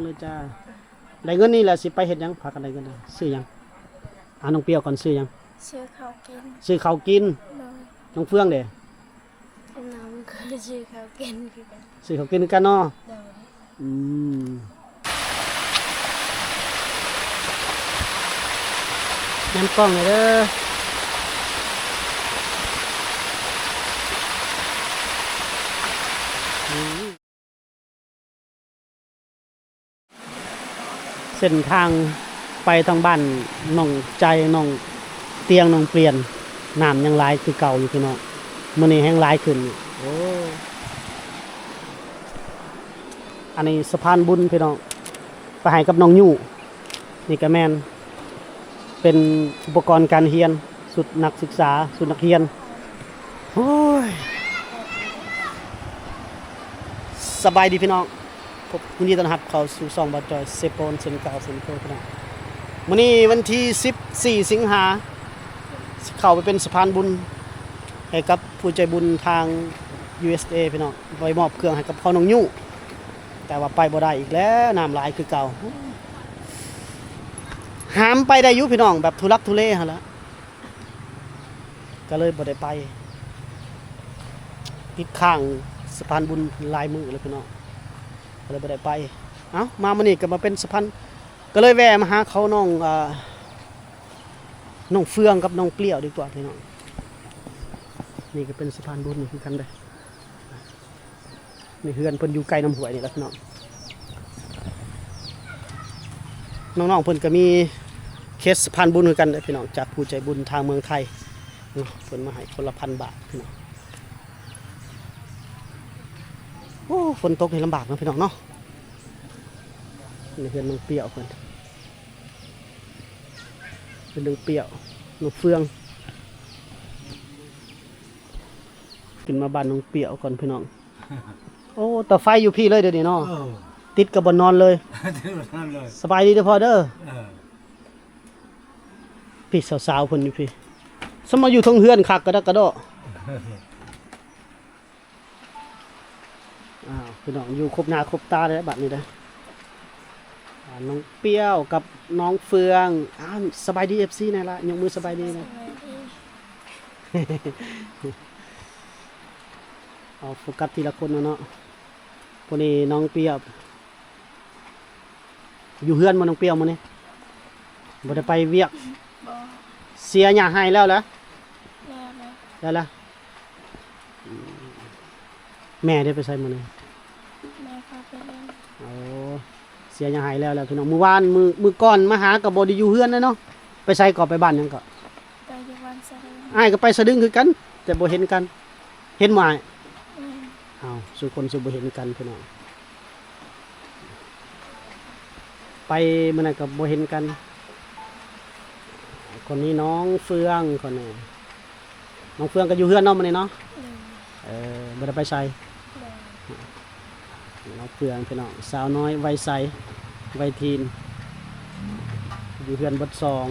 ເລີຍຈ້າ. ໄດ້ເງິນນີ້ແຫຼະ ຊິໄປເຮັດຫຍັງ? ພາກັນໄດ້ເງິນ ຊື້ຫຍັງ? ອ່າ ນ້ອງປຽວກ່ອນ ຊື້ຫຍັງ? ຊື້ເຂົ້າກິນ. ຊື້ເຂົ້າກິນ. ໂດຍ. ນ້ອງເຟືອງເດ? ນ້ອງກໍຊື້ເຂົ້າກິນຄືກັນ. ຊື້ເຂົ້າກິນຄືກັນເນາະ? ໂດຍ. ອືມ ແນມກ້ອງແດ່ເດີ. ອືມ ເສັ້ນທາງໄປທາງບ້ານໜອງໃຈ ໜອງຕຽງ ໜອງປ່ຽນ ນ້ຳຍັງຫຼາຍຄືເກົ່າຢູ່ພີ່ນ້ອງ. ມື້ນີ້ແຮ່ງຫຼາຍຂຶ້ນ. ໂອ້ ອັນນີ້ສະພານບຸນພີ່ນ້ອງ ໄປໃຫ້ກັບນ້ອງຍູ້. ນີ້ກໍແມ່ນເປັນອຸປະກອນການຮຽນ ຊຸດນັກສຶກສາ ຊຸດນັກຮຽນ. ໂອ້ຍ ສະບາຍດີພີ່ນ້ອງ ພົບ ຍິນດີຕ້ອນຮັບເຂົ້າສູ່ຊ່ອງບ່າວຈອຍເຊໂປນເຊັ່ນເກົ່າເຊັ່ນເຄີຍພີ່ນ້ອງ. ມື້ນີ້ວັນທີສິບສີ່ ສິງຫາ ຊິເຂົ້າໄປເປັນສະພານບຸນໃຫ້ກັບຜູ້ໃຈບຸນທາງ ຢູເອສເອ ພີ່ນ້ອງ ໄປມອບເຄື່ອງໃຫ້ກັບພໍ່ນ້ອງຍູ້. ແຕ່ວ່າໄປບໍ່ໄດ້ອີກແລ້ວ ນ້ຳຫຼາຍຄືເກົ່າ. ຫາມໄປໄດ້ຢູ່ພີ່ນ້ອງ ແບບທຸລັກທຸເລຫັ້ນລະ ກໍເລີຍບໍ່ໄດ້ໄປ. ຕິດຄ້າງສະພານບຸນຫຼາຍມື້ແລ້ວພີ່ນ້ອງ ກໍເລີຍບໍ່ໄດ້ໄປ. ເອົ້າ ມາມື້ນີ້ກໍມາເປັນສະພານ ກໍເລີຍແວ່ມາຫາເຂົານ້ອງ ເອີ ນ້ອງເຟືອງກັບນ້ອງປຽວດີກວ່າພີ່ນ້ອງ. ນີ້ກໍເປັນສະພານບຸນນີ້ຄືກັນເດ້. ໃນເຮືອນເພິ່ນຢູ່ໃກ້ນ້ຳຫ້ວຍນີ້ແຫຼະພີ່ນ້ອງ. ນ້ອງໆເພິ່ນກໍມີເຂດສະພານບຸນຄືກັນເດ້ພີ່ນ້ອງ ຈາກຜູ້ໃຈບຸນທາງເມືອງໄທເນາະ ເພິ່ນມາໃຫ້ຄົນລະພັນບາດພີ່ນ້ອງ. ໂອ້ ຝົນຕົກນີ້ລຳບາກເນາະພີ່ນ້ອງເນາະ. ນີ້ເຮືອນນ້ອງປຽວເພິ່ນ ເປັນນ້ອງປຽວ ນ້ອງເຟືອງ. ຂຶ້ນມາບ້ານນ້ອງປຽວກ່ອນພີ່ນ້ອງ. ໂອ້ ເຕົາໄຟຢູ່ພີ້ເລີຍດຽວນີ້ເນາະ. ເອີ ຕິດກັບບ່ອນນອນເລີຍ. ຕິດກັບບ່ອນນອນເລີຍ. ສະບາຍດີເດີພໍ່ເດີ. ເອີ ພີ້ສາວໆເພິ່ນຢູ່ພີ້ ສະມາຢູ່ເທິງເຮືອນຄັກກະດັກກະດໍ. ອ້າວ ພີ່ນ້ອງ ຢູ່ຄົບໜ້າຄົບຕາແລ້ວບາດນີ້ເດີ. ອ່າ ນ້ອງປຽວກັບນ້ອງເຟືອງ. ອ້າວ ສະບາຍດີເອັບຊີແດ່ລະ ຍົກມືສະບາຍດີແດ່. ສະບາຍດີ. ເອົາໂຟກັສທີລະຄົນເນາະ. ຜູ້ນີ້ນ້ອງປຽວ ຢູ່ເຮືອນບໍ່ນ້ອງປຽວມື້ນີ້? ບໍ່ໄດ້ໄປວຽກ? ບໍ່. ເສຍຫຍ້າໄຮ່ແລ້ວລະ? ແລ້ວແລ້ວ. ແລ້ວລະ? ອືມ ແມ່ໄດ້ໄປໃສມື້ນີ້? ແມ່ພາໄປຫຼິ້ນ. ໂອ້ ເສຍຫຍ້າໄຮ່ແລ້ວແຫຼະພີ່ນ້ອງ. ມື້ວານ ມື້ ມື້ກ່ອນມາຫາກໍບໍ່ໄດ້ຢູ່ເຮືອນເນາະ. ໄປໃສກໍ? ໄປບ້ານຫຍັງກໍ? ໄປຢູ່ບ້ານສະດຶງ. ອ້າຍກໍໄປສະດຶງຄືກັນ ແຕ່ບໍ່ເຫັນກັນ. ເຫັນບໍ່ອ້າຍ? ແມ່ນ. ອ້າວ ສູ່ຄົນສູ່ບໍ່ເຫັນກັນພີ່ນ້ອງ. ໄປມື້ນັ້ນກໍບໍ່ເຫັນກັນ. ຄົນນີ້ນ້ອງເຟືອງ ຄົນນີ້ ນ້ອງເຟືອງກໍຢູ່ເຮືອນເນາະມື້ນີ້ເນາະ. ໂດຍ. ເອີ ບໍ່ໄດ້ໄປໃສ. ໂດຍ. ນ້ອງເຟືອງພີ່ນ້ອງ ສາວນ້ອຍໄວໃສໄວທີນ ຢູ່ເຮືອນເບິດສອງ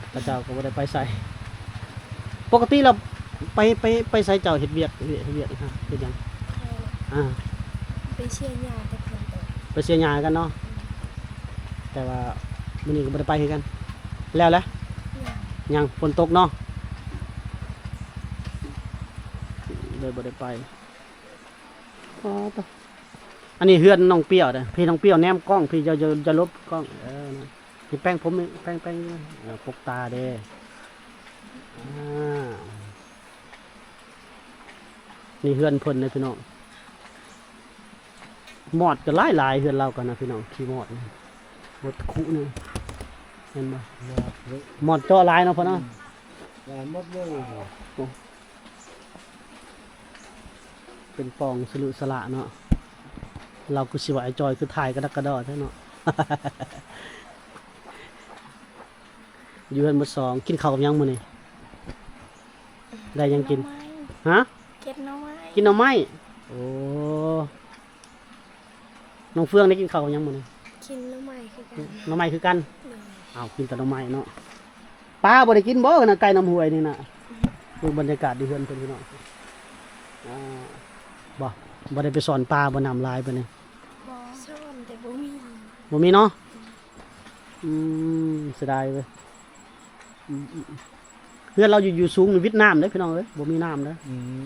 ເຂົາເຈົ້າກໍບໍ່ໄດ້ໄປໃສ. ປົກກະຕິແລ້ວໄປ ໄປ ໄປໃສເຈົ້າເຮັດວຽກ ເຮັດວຽກ ເຮັດຫຍັງ? ອ່າ ໄປເສຍຫຍ້າແຕ່ເພິ່ນຕົກ. ໄປເສຍຫຍ້າກັນເນາະ. ແຕ່ວ່າມື້ນີ້ກໍບໍ່ໄດ້ໄປຄືກັນ. ແລ້ວລະ? ຍັງ. ຍັງ ຝົນຕົກເນາະ ເລີຍບໍ່ໄດ້ໄປ. ອໍ ຕະ ອັນນີ້ເຮືອນນ້ອງປຽວເດ້. ພີ່ນ້ອງປຽວແນມກ້ອງ ພີ່ ຢ່າ ຢ່າ ຢ່າຫຼົບກ້ອງ. ເອີ ນີ້ແປງຜົມ ແປງ ແປງ ເອີ ປົກຕາເດ້. ອ່າ ນີ້ເຮືອນເພິ່ນເດ້ພີ່ນ້ອງ. ມອດກໍຫຼາຍໆ ເຮືອນລາວກໍນະພີ່ນ້ອງ ຂີ້ມອດນີ້ ໝົດຄຸໜຶ່ງ ເຫັນບໍ່? ມອດເລີຍ. ມອດເຈາະຫຼາຍເນາະພໍ່ເນາະ. ອືມ ຫຼາຍໝົດເລີຍ. ໂອ້ ເປັນປ່ອງສະຫຼຸສະຫຼະເນາະ. ລາວຄືຊິວ່າໄອ້ຈອຍຄືຖ່າຍກະດັກກະດໍແທ້ເນາະ. ຢູ່ເຮືອນໝົດສອງ. ກິນເຂົ້າກັບຫຍັງມື້ນີ້? ໄດ້ຫຍັງກິນ? ໜໍ່ໄມ້. ຮະ? ກິນໜໍ່ໄມ້. ກິນໜໍ່ໄມ້. ໂອ້ ນ້ອງເຟືອງໄດ້ກິນເຂົ້າກັບຫຍັງມື້ນີ້? ກິນໜໍ່ໄມ້ຄືກັນ. ໜໍ່ໄມ້ຄືກັນ. ໂດຍ. ອ້າວ ກິນແຕ່ໜໍ່ໄມ້ເນາະ. ປາບໍ່ໄດ້ກິນບໍ່? ນະ ໃກ້ນ້ຳຫ້ວຍນີ້ນະ. ອືມ ເບິ່ງບັນຍາກາດຢູ່ເຮືອນເພິ່ນພີ່ນ້ອງ. ອ່າ ບໍ່ ບໍ່ໄດ້ໄປຊ້ອນປາບໍ່? ນ້ຳຫຼາຍປານນີ້. ບໍ່ ຊ້ອນແຕ່ ບໍ່ມີ ບໍ່ມີເນາະ. ອືມ ເສຍດາຍເວີຍ. ອືມໆໆ ເຮືອນລາວຢູ່ ຢູ່ສູງ ວິດນ້ຳເດ້ພີ່ນ້ອງເອີຍ ບໍ່ມີນ້ຳເດ້. ອືມ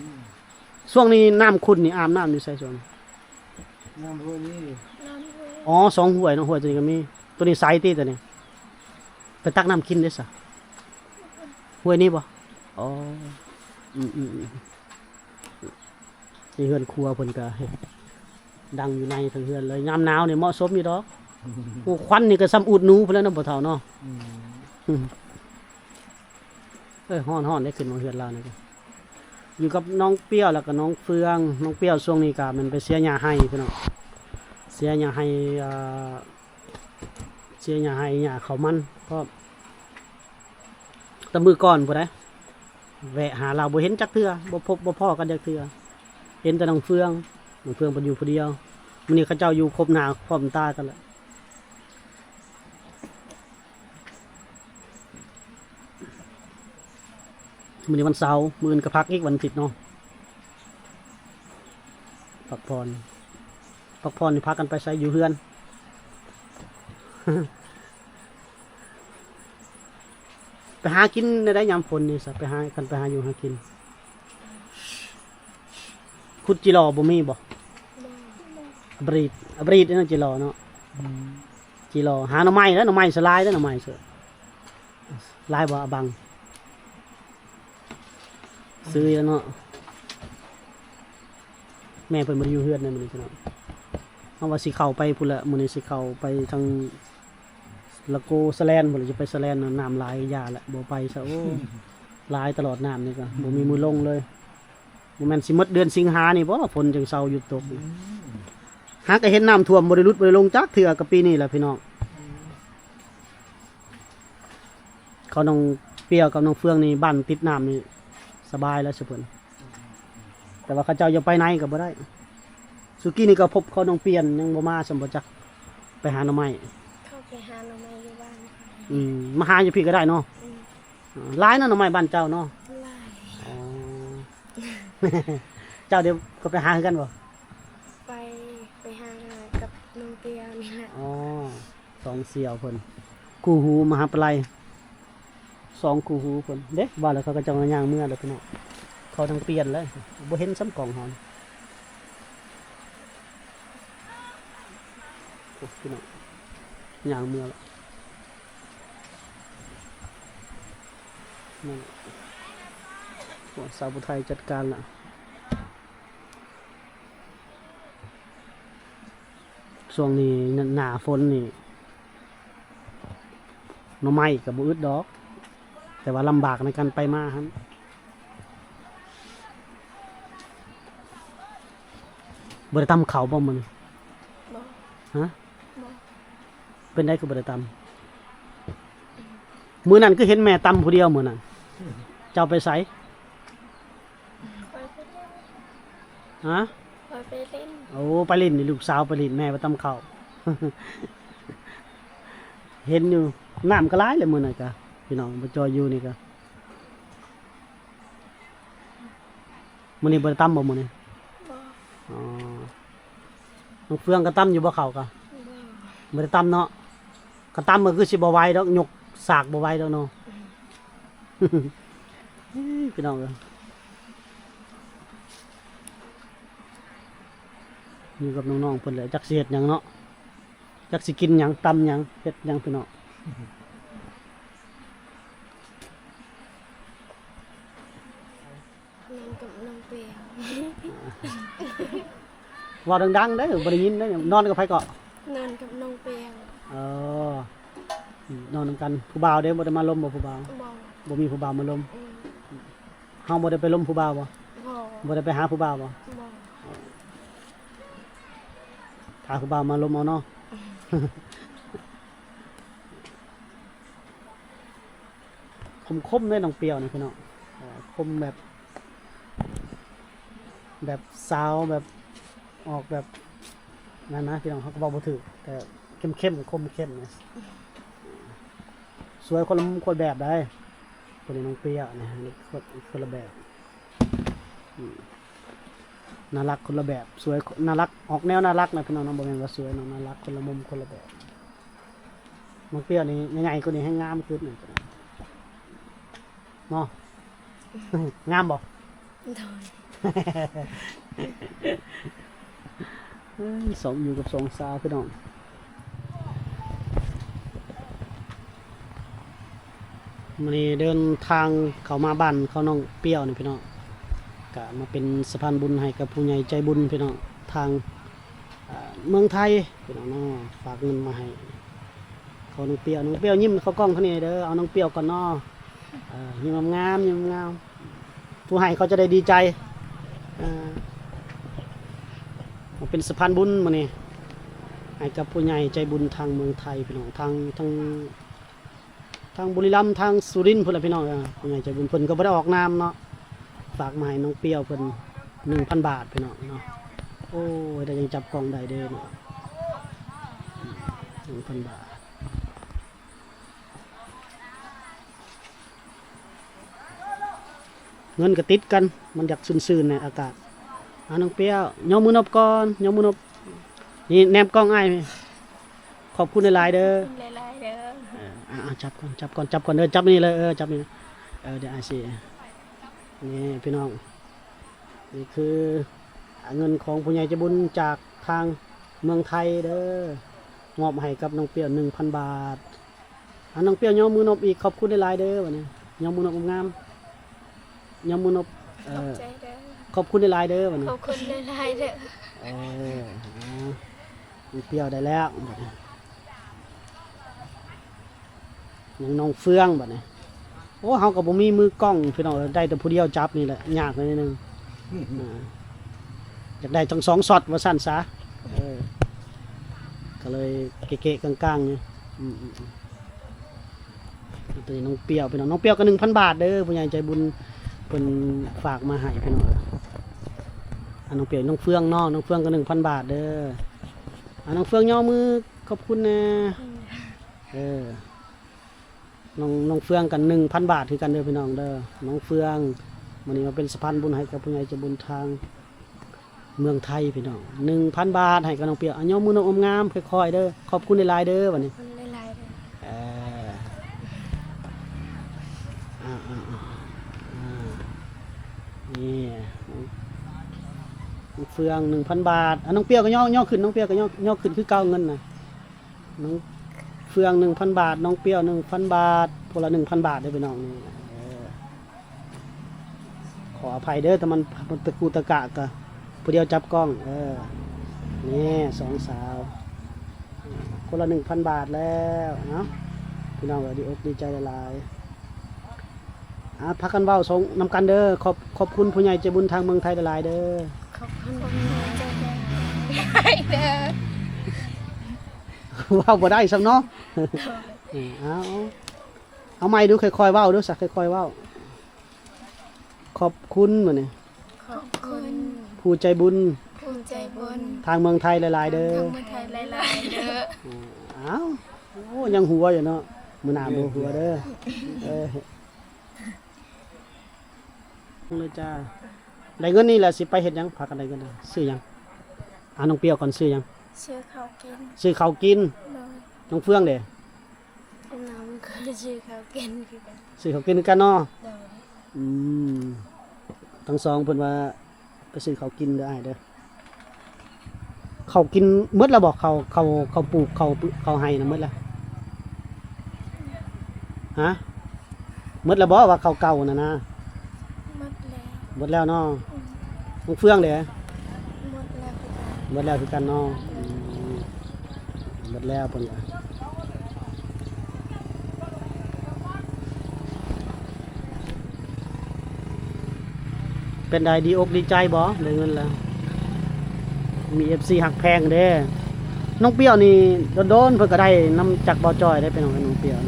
ຊ່ວງນີ້ນ້ຳຂຸ່ນນີ້ ອາບນ້ຳຢູ່ໃສຊ່ວງນີ້? ນ້ຳຫ້ວຍນີ້. ອໍ ສອງຫ້ວຍເນາະ ຫ້ວຍໂຕນີ້ກໍມີ ໂຕນີ້ໃສຕິໂຕນີ້? ໄປຕັກນ້ຳກິນເດ້ຊະ ຫ້ວຍນີ້ບໍ່? ອໍ ອືມໆໆ ນີ້ເຮືອນຄົວເພິ່ນກໍເຮັດ ດັງຢູ່ໃນເທິງເຮືອນເລີຍ. ຍາມໜາວນີ້ເໝາະສົມຢູ່ດອກ. ໂອ້ ຄວັນນີ້ກໍສ່ຳອູດໜູພຸ້ນແຫຼະເນາະ ພໍ່ເຖົ້າເນາະ. ອືມ ເອີ ຮ້ອນໆ ໄດ້ຂຶ້ນມາເຮືອນລາວນີ້ກໍ ຢູ່ກັບນ້ອງປຽວ ແລ້ວກໍນ້ອງເຟືອງ. ນ້ອງປຽວຊ່ວງນີ້ກໍແມ່ນໄປເສຍຫຍ້າໄຮ່ພີ່ນ້ອງ ເສຍຫຍ້າໄຮ່ ອ່າ ເສຍຫຍ້າໄຮ່ຫຍ້າເຂົ້າມັນ ເພາະແຕ່ມື້ກ່ອນພຸ້ນໃດ ແວະຫາລາວ ບໍ່ເຫັນຈັກເທື່ອ ບໍ່ພົບບໍ່ພໍ້ກັນຈັກເທື່ອ. ເຫັນແຕ່ນ້ອງເຟືອງ ນ້ອງເຟືອງເພິ່ນຢູ່ຜູ້ດຽວ. ມື້ນີ້ເຂົາເຈົ້າຢູ່ຄົບໜ້າພ້ອມຕາກັນແລ້ວ. ມື້ນີ້ວັນເສົາ ມື້ອື່ນກໍພັກອີກ ວັນອາທິດເນາະ ພັກຜ່ອນ. ພັກຜ່ອນນີ້ພາກັນໄປໃສ? ຢູ່ເຮືອນ. ໄປຫາກິນແນວໃດຍາມຝົນນີ້ຊະ? ໄປຫາ ຄັນໄປຫາຢູ່ຫາກິນ ຂຸດຈີຫຼໍ່ບໍ່ມີບໍ່? ບໍ່. ອາບຣີດ ອາບຣີດເນາະ ຈີຫຼໍ່ເນາະ. ອືມ ຈີຫຼໍ່ ຫາໜໍ່ໄມ້ແຫຼະ ໜໍ່ໄມ້ສະຫຼາຍເດ້ ໜໍ່ໄມ້ເສີ ຫຼາຍບໍ່ອາບັງ? ຊື້ແລ້ວເນາະ. ແມ່ເພິ່ນບໍ່ໄດ້ຢູ່ເຮືອນໃດມື້ນີ້ພີ່ນ້ອງ. ເຮົາວ່າຊິເຂົ້າໄປພຸ້ນແຫຼະ ມື້ນີ້ຊິເຂົ້າໄປທາງລະໂກສະແລນພຸ້ນແຫຼະ ຈະໄປສະແລນ ນ້ຳຫຼາຍຢ່າແຫຼະ ບໍ່ໄປຊະ. ໂອ້ ຫຼາຍຕະຫຼອດ ນ້ຳນີ້ກໍບໍ່ມີມື້ລົງເລີຍ. ບໍ່ແມ່ນຊິໝົດເດືອນສິງຫານີ້ບໍ່ ຝົນຈຶ່ງເຊົາຢຸດຕົກ? ອືມ ຫາກໍເຫັນນ້ຳຖ້ວມ ບໍ່ໄດ້ຫຼຸດບໍ່ໄດ້ລົງຈັກເທື່ອ ກໍປີນີ້ແຫຼະພີ່ນ້ອງ. ເຂົານ້ອງປຽວກັບນ້ອງເຟືອງນີ້ ບ້ານຕິດນ້ຳນີ້ສະບາຍແລ້ວຊຸເພິ່ນ. ແຕ່ວ່າເຂົາເຈົ້າຢາກໄປໃນກໍບໍ່ໄດ້. ສຸກີ້ນີ້ກໍພົບເຂົານ້ອງປ່ຽນຍັງບໍ່ມາຊ້ຳບໍ່ຈັກ ໄປຫາໜໍ່ໄມ້. ເຂົາໄປຫາໜໍ່ໄມ້ຢູ່ບ້ານ. ອືມ ມາຫາຢູ່ພີ້ກໍໄດ້ເນາະ. ອືມ ຫຼາຍເນາະ ໜໍ່ໄມ້ບ້ານເຈົ້າເນາະ. ຫຼາຍ. ອໍ ເຈົ້າເດ ກໍໄປຫາຄືກັນບໍ່? ໄປ ໄປຫາກັບນ້ອງປຽວນີ້ແຫຼະ. ອໍ ສອງສ່ຽວເພິ່ນ ຄູ່ຫູມະຫາປະໄລ ສອງຄູ່ຫູເພິ່ນເດ້. ວ່າແລ້ວເຂົາກໍຈັ່ງຍ່າງເມືອແລ້ວພີ່ນ້ອງ. ເຂົາທັງປ່ຽນແລ້ວ ບໍ່ເຫັນຊ້ຳກອງເຮົາ. ໂອ້ ພີ່ນ້ອງ ຍ່າງເມືອແລ້ວນັ້ນ. ໂອ້ ສາວຜູ້ໄທຈັດການລະ. ຊ່ວງນີ້ໜ້າ ໜ້າຝົນນີ້ ໜໍ່ໄມ້ກໍບໍ່ອຶດດອກ ແຕ່ວ່າລຳບາກໃນການໄປມາຫັ້ນ. ບໍ່ໄດ້ຕຳເຂົ້າບໍ່ມື້ນີ້? ບໍ່. ຮະ? ບໍ່. ເປັນໃດຄືບໍ່ໄດ້ຕຳ? ມື້ນັ້ນຄືເຫັນແມ່ຕຳຜູ້ດຽວມື້ນັ້ນ. ເຈົ້າໄປໃສ? ຂ້ອຍໄປຫຼິ້ນ. ຮະ? ຂ້ອຍໄປຫຼິ້ນ. ໂອ້ ໄປຫຼິ້ນນີ້ ລູກສາວໄປຫຼິ້ນ ແມ່ໄປຕຳເຂົ້າ. ເຫັນຢູ່ ນ້ຳກໍຫຼາຍແຫຼະມື້ນັ້ນກະ ພີ່ນ້ອງ ບໍ່ຈ່ອຍຢູ່ນີ້ກະ. ມື້ນີ້ບໍ່ໄດ້ຕຳບໍ່ມື້ນີ້? ບໍ່. ອໍ ນ້ອງເຟືອງກໍຕຳຢູ່ບໍ່ເຂົ້າກະ? ບໍ່. ບໍ່ໄດ້ຕຳເນາະ. ຄັນຕຳກໍຄືຊິບໍ່ໄຫວດອກ ຍົກສາກບໍ່ໄຫວດອກເນາະ. ພີ່ນ້ອງເອີຍ ຢູ່ກັບນ້ອງໆເພິ່ນແຫຼະ ຈັກຊິເຮັດຫຍັງເນາະ ຈັກຊິກິນຫຍັງ ຕຳຫຍັງ ເຮັດຫຍັງ ພີ່ນ້ອງ. ນອນກັບນ້ອງປຽວ. ເວົ້າດັງໆເດີ້ ບໍ່ໄດ້ຍິນເດີ້. ນອນກັບໃຜເກາະ? ນອນກັບນ້ອງປຽວ. ເອີ ນອນນຳກັນ. ຜູ້ບ່າວເດ້ ບໍ່ໄດ້ມາລົມບໍ່ຜູ້ບ່າວ? ບໍ່. ບໍ່ມີຜູ້ບ່າວມາລົມ. ອືມ ເຮົາບໍ່ໄດ້ໄປລົມຜູ້ບ່າວບໍ່? ບໍ່. ບໍ່ໄດ້ໄປຫາຜູ້ບ່າວບໍ່? ບໍ່. ຖ້າຜູ້ບ່າວມາລົມເອົາເນາະ. ອືມ ຄົມໆເດ້ນ້ອງປຽວນີ້ພີ່ນ້ອງ. ເອີ ຄົມແບບ ແບບສາວ ແບບ ອອກແບບນັ້ນນະພີ່ນ້ອງ ເຮົາກໍເວົ້າບໍ່ຖືກ ແຕ່ເຂັ້ມໆ ຄົມເຂັ້ມນະ. ສວຍຄົນລະມຸມຄົນແບບໃດ໋. ຜູ້ນີ້ນ້ອງປຽວນີ້ ຄົນ ຄົນລະແບບ. ອືມ ໜ້າລັກຄົນລະແບບ ສວຍ ໜ້າລັກ ອອກແນວໜ້າລັກນະພີ່ນ້ອງເນາະ ບໍ່ແມ່ນວ່າສວຍເນາະ ໜ້າລັກຄົນລະມຸມຄົນລະແບບ. ນ້ອງປຽວນີ້ໃຫຍ່ກວ່ານີ້ແຮງງາມຂຶ້ນເນາະ ງາມບໍ່? ໂດຍ ເອີຍ ສອງ ຢູ່ກັບສອງສາວພີ່ນ້ອງ. ມື້ນີ້ເດີນທາງເຂົ້າມາບ້ານຂອງນ້ອງປຽວນີ້ພີ່ນ້ອງ ກະມາເປັນສະພານບຸນໃຫ້ກັບຜູ້ໃຫຍ່ໃຈບຸນພີ່ນ້ອງ ທາງ ເອີ ເມືອງໄທພີ່ນ້ອງເນາະ ຝາກເງິນມາໃຫ້ ຂໍນ້ອງປຽວ ນ້ອງປຽວຍິ້ມເຂົ້າກ້ອງທາງນີ້ເດີ ເອົານ້ອງປຽວກ່ອນເນາະ ເອີ ຍິ້ມງາມໆ ຍິ້ມງາມ ຜູ້ໃຫ້ເຂົາຈະໄດ້ດີໃຈ ເອີ ມາເປັນສະພານບຸນມື້ນີ້ ໃຫ້ກັບຜູ້ໃຫຍ່ໃຈບຸນທາງເມືອງໄທພີ່ນ້ອງ ທາງ ທາງ ທາງບຸຣີລຳ ທາງສຸລິນພຸ້ນລະພີ່ນ້ອງ ເອີ ຜູ້ໃຫຍ່ໃຈບຸນເພິ່ນກໍບໍ່ໄດ້ອອກນາມເນາະ ຝາກມາໃຫ້ນ້ອງປຽວເພິ່ນ ໜຶ່ງພັນບາດພີ່ນ້ອງເນາະ. ໂອ້ຍ ໄດ້ຍັງຈັບກ້ອງໄດ້ເດີເນາະ ໜຶ່ງພັນບາດ. ເງິນກໍຕິດກັນ ມັນຢາກຊື່ນໆ ໃນອາກາດ. ອາ ນ້ອງປຽວ ຍົກມືນົບກ່ອນ ຍົກມືນົບ ນີ້ແນມກ້ອງອ້າຍ ຂອບຄຸນຫຼາຍໆເດີ ຂອບຄຸນຫຼາຍໆເດີ. ເອີ ອາ ຈັບກ່ອນ ຈັບກ່ອນ ຈັບກ່ອນເດີ ຈັບນີ້ເລີຍ ເອີ ຈັບນີ້ ເອີ ດຽວອ້າຍຊິ ນີ້ພີ່ນ້ອງ ນີ້ຄືເງິນຂອງຜູ້ໃຫຍ່ໃຈບຸນຈາກທາງເມືອງໄທເດີ ມອບໃຫ້ກັບນ້ອງປຽວ ໜຶ່ງພັນບາດ. ອາ ນ້ອງປຽວ ຍົກມືນົບອີກ ຂອບຄຸນຫຼາຍໆເດີ ບາດນີ້ ຍົກມືນົບງາມໆ ຍົກມືນົບ ເອີ ຂອບໃຈເດີ ຂອບຄຸນຫຼາຍໆເດີ ບາດນີ້ ຂອບຄຸນຫຼາຍໆເດີ. ເອີ ນ້ອງປຽວໄດ້ແລ້ວ ບາດນີ້ ຍັງນ້ອງເຟືອງ ບາດນີ້. ໂອ້ ເຮົາກໍບໍ່ມີມືກ້ອງພີ່ນ້ອງເອີຍ ໄດ້ແຕ່ຜູ້ດຽວຈັບນີ້ແຫຼະ ຍາກໜ້ອຍໜຶ່ງ ອາ ຢາກໄດ້ທັງສອງຊັອດວ່າຊັ້ນຊະ ເອີ ກໍເລີຍເກະໆກາງໆຢູ່ ອືມໆ ຕົວນີ້ນ້ອງປຽວພີ່ນ້ອງ ນ້ອງປຽວກໍໜຶ່ງພັນບາດເດີ ຜູ້ໃຫຍ່ໃຈບຸນເພິ່ນຝາກມາໃຫ້ພີ່ນ້ອງ. ອາ ນ້ອງປຽວ ນ້ອງເຟືອງເນາະ ນ້ອງເຟືອງກໍໜຶ່ງພັນບາດເດີ. ອາ ນ້ອງເຟືອງ ຍົກມືຂອບຄຸນແດ່ ເອີ ນ້ອງ ນ້ອງເຟືອງກັນ ໜຶ່ງພັນບາດຄືກັນເດີພີ່ນ້ອງເດີ ນ້ອງເຟືອງ ມື້ນີ້ມາເປັນສະພານບຸນໃຫ້ກັບຜູ້ໃຫຍ່ໃຈບຸນທາງເມືອງໄທພີ່ນ້ອງ ໜຶ່ງພັນບາດໃຫ້ກັບນ້ອງປຽວ. ອາ ຍົກມືນົບງາມໆ ຄ່ອຍໆເດີ ຂອບຄຸນຫຼາຍໆເດີ ບາດນີ້ ຂອບຄຸນຫຼາຍໆເດີ. ເອີ ອາໆໆ ນີ້ ນ້ອງເຟືອງ ໜຶ່ງພັນບາດ. ອາ ນ້ອງປຽວກໍຍົກ ຍົກຂຶ້ນ ນ້ອງປຽວກໍຍົກ ຍົກຂຶ້ນຄືເກົ່າເງິນນະ. ນ້ອງເຟືອງ ໜຶ່ງພັນບາດ ນ້ອງປຽວ ໜຶ່ງພັນບາດ ຄົນລະໜຶ່ງພັນບາດເດີພີ່ນ້ອງ. ນີ້ ເອີ ຂໍອະໄພເດີ ຖ້າມັນ ມັນຕະກຸຕະກະ ກະຜູ້ດຽວຈັບກ້ອງ ເອີ ນີ້ສອງສາວ ຄົນລະໜຶ່ງພັນບາດແລ້ວເນາະ ພີ່ນ້ອງເອີຍ ດີອົກດີໃຈຫຼາຍໆ. ອາ ພາກັນເວົ້າສອງນຳກັນເດີ ຂອບ ຂອບຄຸນຜູ້ໃຫຍ່ໃຈບຸນທາງເມືອງໄທຫຼາຍໆເດີ ຂອບຄຸນຜູ້ໃຫຍ່ໃຈບຸນຫຼາຍໆເດີ. ເວົ້າບໍ່ໄດ້ຊ້ຳເນາະ ເອີ ເອົາ ເອົາໃໝ່ດູ ຄ່ອຍໆເວົ້າດູຊະ ຄ່ອຍໆເວົ້າ. ຂອບຄຸນ ບາດນີ້ ຂອບຄຸນ ຜູ້ໃຈບຸນ ຜູ້ໃຈບຸນ ທາງເມືອງໄທຫຼາຍໆເດີ ທາງເມືອງໄທຫຼາຍໆເດີ. ເອົາ ໂອ້ ຍັງຫົວຢູ່ເນາະ ມື້ໜ້າບໍ່ຫົວເດີ ເອີ. ເລີຍຈ້າ ໄດ້ເງິນນີ້ແຫຼະ ຊິໄປເຮັດຫຍັງ? ພາກັນໄດ້ເງິນ ຊື້ຫຍັງ? ອາ ນ້ອງປຽວກ່ອນ ຊື້ຫຍັງ? ຊື້ເຂົ້າກິນ ຊື້ເຂົ້າກິນ ໂດຍ. ນ້ອງເຟືອງເດ? ນ້ອງກໍຊື້ເຂົ້າກິນຄືກັນ ຊື້ເຂົ້າກິນຄືກັນເນາະ ໂດຍ. ອືມ ທັງສອງເພິ່ນວ່າ ໄປຊື້ເຂົ້າກິນເດີອ້າຍເດີ. ເຂົ້າກິນໝົດແລ້ວບໍ່? ເຂົ້າ ເຂົ້າ ເຂົ້າປູກ ເຂົ້າ ເຂົ້າໄຮ່ນະໝົດແລ້ວ? ຮະ? ໝົດແລ້ວບໍ່ວ່າເຂົ້າເກົ່າຫັ້ນນະ? ໝົດແລ້ວ ໝົດແລ້ວເນາະ. ອືມ ນ້ອງເຟືອງເດ? ໝົດແລ້ວຄືກັນ ໝົດແລ້ວຄືກັນເນາະ. ອືມ ໝົດແລ້ວເພິ່ນວ່າ. ເປັນໃດ ດີອົກດີໃຈບໍ່ ໄດ້ເງິນແລ້ວ? ມີເອັຟຊີຮັກແພງເດ້. ນ້ອງປຽວນີ້ ໂດນໆເພິ່ນກໍໄດ້ນຳຈາກບ່າວຈ້ອຍໄດ້ ເປັນຂອງນ້ອງປຽວ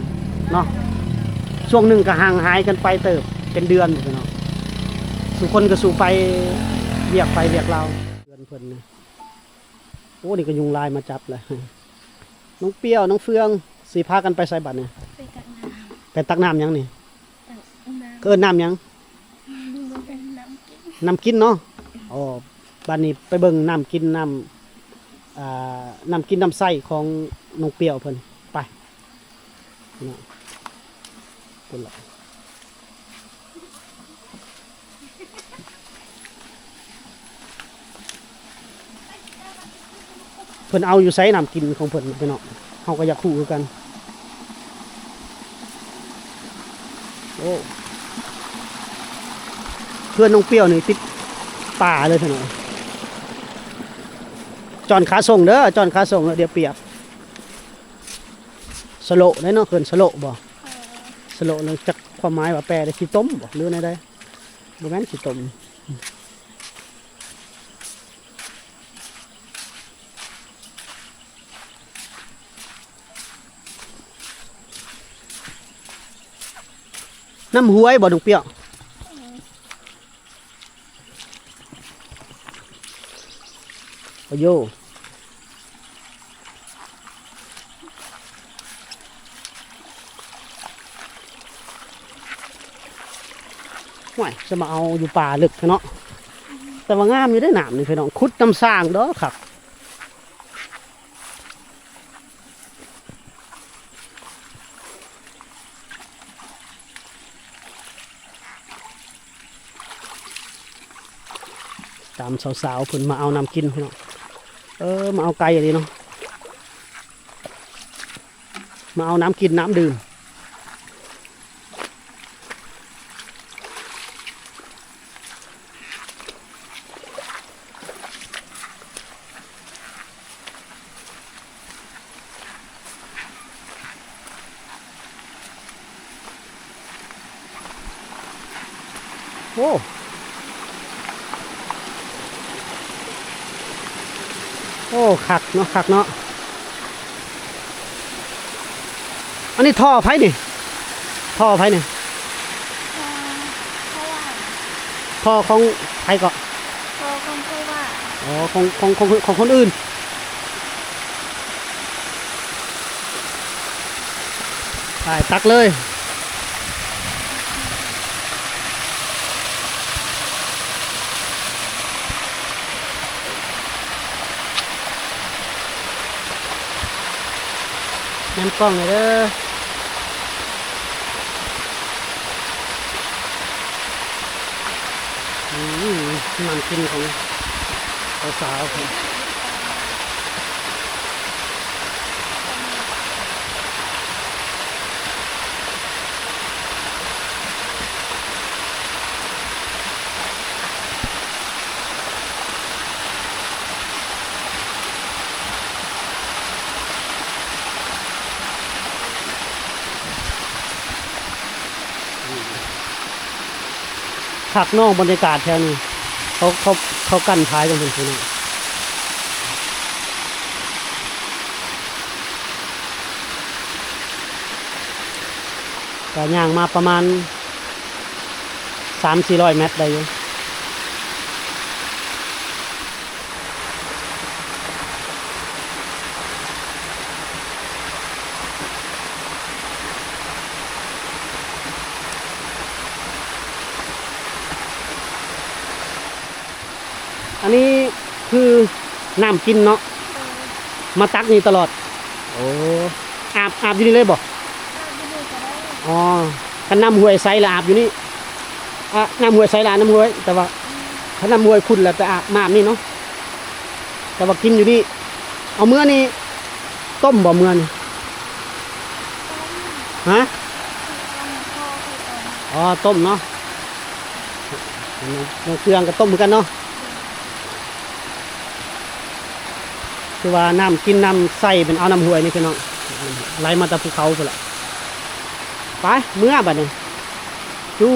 ເນາະ. ຊ່ວງໜຶ່ງກໍຫ່າງຫາຍກັນໄປເຕີບ ເປັນເດືອນພຸ້ນເນາະ. ສູ່ຄົນກໍສູ່ໄປວຽກ ໄປວຽກລາວ ເຮືອນເພິ່ນນະ. ໂອ້ ນີ້ກໍຍຸງລາຍມາຈັບແລ້ວ. ນ້ອງປຽວ ນ້ອງເຟືອງ ຊິພາກັນໄປໃສບັດນີ້? ໄປຕັກນ້ຳ ໄປຕັກນ້ຳຫຍັງນີ້? ຕັກນ້ຳ ເອີ້ນນ້ຳຫຍັງ? ນ້ຳກິນ ນ້ຳກິນເນາະ. ອໍ ບາດນີ້ໄປເບິ່ງນ້ຳກິນ ນ້ຳ ອ່າ ນ້ຳກິນນ້ຳໃຊ້ຂອງນ້ອງປຽວເພິ່ນ ໄປ ພີ່ນ້ອງ ພຸ້ນລະ ເພິ່ນເອົາຢູ່ໃສນ້ຳກິນຂອງເພິ່ນພີ່ນ້ອງ ເຮົາກໍຢາກຮູ້ຄືກັນ. ໂອ້ ເຮືອນນ້ອງປຽວນີ້ຕິດປ່າເລີຍພີ່ນ້ອງ ຈອນຂາສົ່ງເດີ ຈອນຂາສົ່ງເດີ ດຽວປຽກ ສະໂລະເດ້ເນາະ ເອີ້ນສະໂລະບໍ່? ເອີ ສະໂລະເລີຍ ຈັກຄວາມໝາຍວ່າແປໄດ້ ຂີ້ຕົມບໍ່ ຫຼືແນວໃດ? ບໍ່ແມ່ນຂີ້ຕົມ. ນ້ຳຫ້ວຍບໍ່ນ້ອງປຽວ? ໂອ້ໂຢ ຫ້ວຍ ຈະມາເອົາຢູ່ປ່າເລິກແທ້ເນາະ ແຕ່ວ່າງາມຢູ່ເດ້ນ້ຳນີ້ພີ່ນ້ອງ ຂຸດນ້ຳສ້າງເດີ ຄັກ. ຕາມສາວໆເພິ່ນມາເອົານ້ຳກິນພີ່ນ້ອງ ເອີ ມາເອົາໄກ່ອີ່ຫຼີເນາະ ມາເອົານ້ຳກິນນ້ຳດື່ມ. ໂອ້ ໂອ້ ຄັກເນາະ ຄັກເນາະ. ອັນນີ້ທໍ່ໃຜນີ້? ທໍ່ໃຜນີ້? ທໍ່ ທໍ່ຂອງໃຜເກາະ? ທໍ່ຂອງພໍ່ຫວານ. ອໍ ຂອງ ຂອງ ຂອງ ຂອງຄົນອື່ນ. ໄປ ຕັກເລີຍ. ແນມກ້ອງໜ່ອຍເດີ. ອືມ ນ້ຳກິນຂອງສາວໆ. ຄັກເນາະ ບັນຍາກາດແຖວນີ້ ເຂົາ ເຂົາ ເຂົາກັ້ນພາຍກັນເປັນພຸ້ນເນາະ. ກະຍ່າງມາປະມານສາມສີ່ຮ້ອຍແມັດໄດ້ຢູ່. ອັນນີ້ຄືນ້ຳກິນເນາະ ເອີ ມາຕັກນີ້ຕະຫຼອດ. ໂອ້ ອາບ ອາບຢູ່ນີ້ເລີຍບໍ່? ອາບຢູ່ນີ້ກໍໄດ້. ອໍ ຄັນນ້ຳຫ້ວຍໃສລະອາບຢູ່ນີ້ ອາ ນ້ຳຫ້ວຍໃສລະອາບນ້ຳຫ້ວຍ ແຕ່ວ່າ ອືມ ຄັນນ້ຳຫ້ວຍຂຸ້ນລະໄປອາບ ມາອາບນີ້ເນາະ ແຕ່ວ່າກິນຢູ່ນີ້. ເອົາເມືອນີ້ ຕົ້ມບໍ່ເມືອນີ້? ຕົ້ມ. ຮະ? ອໍ ຕົ້ມເນາະ. ນ້ຳເຄື່ອງກໍຕົ້ມຄືກັນເນາະ. ຄືວ່ານ້ຳກິນນ້ຳໃຊ້ເປັນເອົານ້ຳຫ້ວຍນີ້ພີ່ນ້ອງ ໄຫຼມາແຕ່ພູເຂົາພຸ້ນລະ. ໄປ ເມືອບາດນີ້ ຈູ.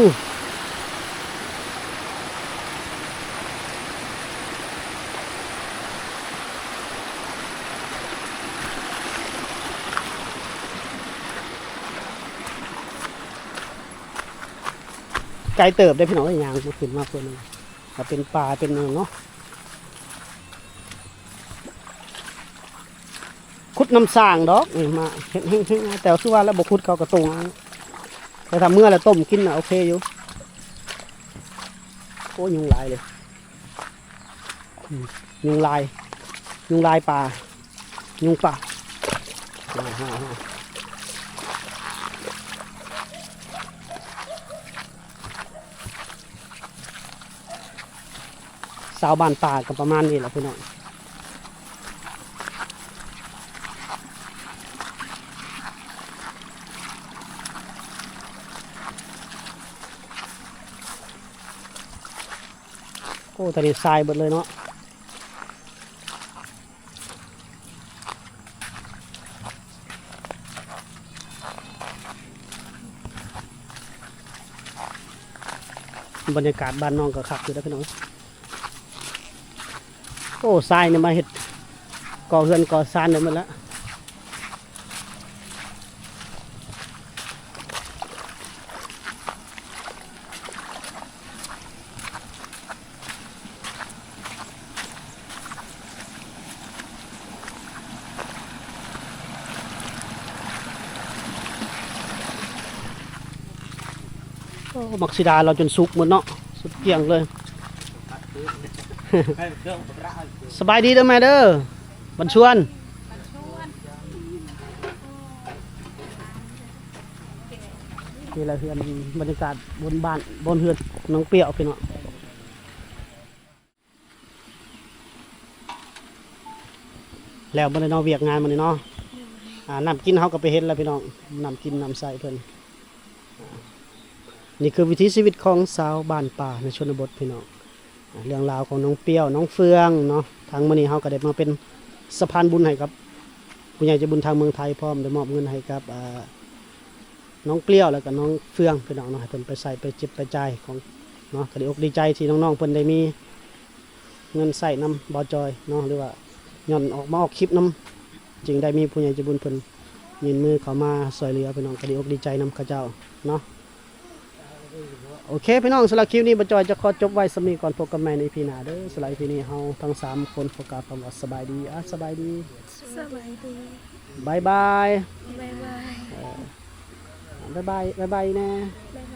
ໄກເຕີບເດ້ພີ່ນ້ອງເອີຍ ຍ່າງມາຂຶ້ນມາເພິ່ນ ກໍເປັນປ່າເປັນຫຍັງເນາະ. ຂຸດນ້ຳສ້າງດອກນີ້ ມາເຮັດ ເຮັດ ເຮັດ ແຕ່ຄືວ່າແລ້ວບໍ່ຂຸດເຂົາກໍຕົງເອົາ ແຕ່ຖ້າເມືອແລ້ວຕົ້ມກິນນະໂອເຄຢູ່. ໂອ້ ຍຸງຫຼາຍເລີຍ. ຍຸງລາຍ ຍຸງລາຍປ່າ ຍຸງປ່າ ຊາວບ້ານປ່າກໍປະມານນີ້ແຫຼະພີ່ນ້ອງ. ໂອ້ ຕອນນີ້ຊາຍເບິດເລີຍເນາະ. ບັນຍາກາດບ້ານນ້ອງກໍຄັກຢູ່ເດ້ພີ່ນ້ອງ. ໂອ້ ຊາຍນີ້ມາເຮັດກໍ່ເຮືອນກໍ່ຊານໄດ້ໝົດລະ. ໂອ້ ໝາກສີດາລາວຈົນສຸກໝົດເນາະ ສຸກກ້ຽງເລີຍ. ສະບາຍດີເດີແມ່ເດີ ບັນຊວນ. ນີ້ແຫຼະເຮືອນ ບັນຍາກາດບົນບ້ານ ບົນເຮືອນນ້ອງປຽວພີ່ນ້ອງ. ແລ້ວມື້ນີ້ເນາະ ວຽກງານມື້ນີ້ເນາະ ອາ ນ້ຳກິນເຮົາກໍໄປເຮັດແລ້ວພີ່ນ້ອງ ນ້ຳກິນນ້ຳໃຊ້ເພິ່ນ. ອາ ນີ້ຄືວິຖີຊີວິດຂອງຊາວບ້ານປ່າໃນຊົນນະບົດພີ່ນ້ອງ. ອາ ເລື່ອງລາວຂອງນ້ອງປຽວ ນ້ອງເຟືອງເນາະ ທາງມື້ນີ້ເຮົາກໍໄດ້ມາເປັນສະພານບຸນໃຫ້ກັບຜູ້ໃຫຍ່ໃຈບຸນທາງເມືອງໄທພ້ອມ ໄດ້ມອບເງິນໃຫ້ກັບ ອາ ນ້ອງປຽວ ແລ້ວກໍນ້ອງເຟືອງພີ່ນ້ອງເນາະ ໃຫ້ເພິ່ນໄປໃຊ້ໄປເຈັບໄປຈ່າຍຂອງເນາະ. ກໍດີອົກດີໃຈທີ່ນ້ອງໆເພິ່ນໄດ້ມີເງິນໃຊ້ນຳບ່າວຈອຍເນາະ ຫຼືວ່າຍ້ອນອອກມາອອກຄລິບນຳ ຈຶ່ງໄດ້ມີຜູ້ໃຫຍ່ໃຈບຸນເພິ່ນຍື່ນມືເຂົ້າມາຊ່ວຍເຫຼືອພີ່ນ້ອງ ກໍດີອົກດີໃຈນຳເຂົາເຈົ້າເນາະ. ໂອເຄພີ່ນ້ອງ ສຳລັບຄລິບນີ້ບ່າວຈອຍຈະຂໍຈົບໄວ້ສ່ຳນີ້ກ່ອນ ພົບກັນໃໝ່ໃນອີພີໜ້າເດີ. ສຳລັບອີພີນີ້ເຮົາທັງສາມຄົນຂໍກ່າວຄຳວ່າສະບາຍດີ ອາ ສະບາຍດີ ສະບາຍດີ ບາຍບາຍ ບາຍບາຍ ເອີ ບາຍບາຍ ບາຍບາຍແນ່ ບາຍບາຍ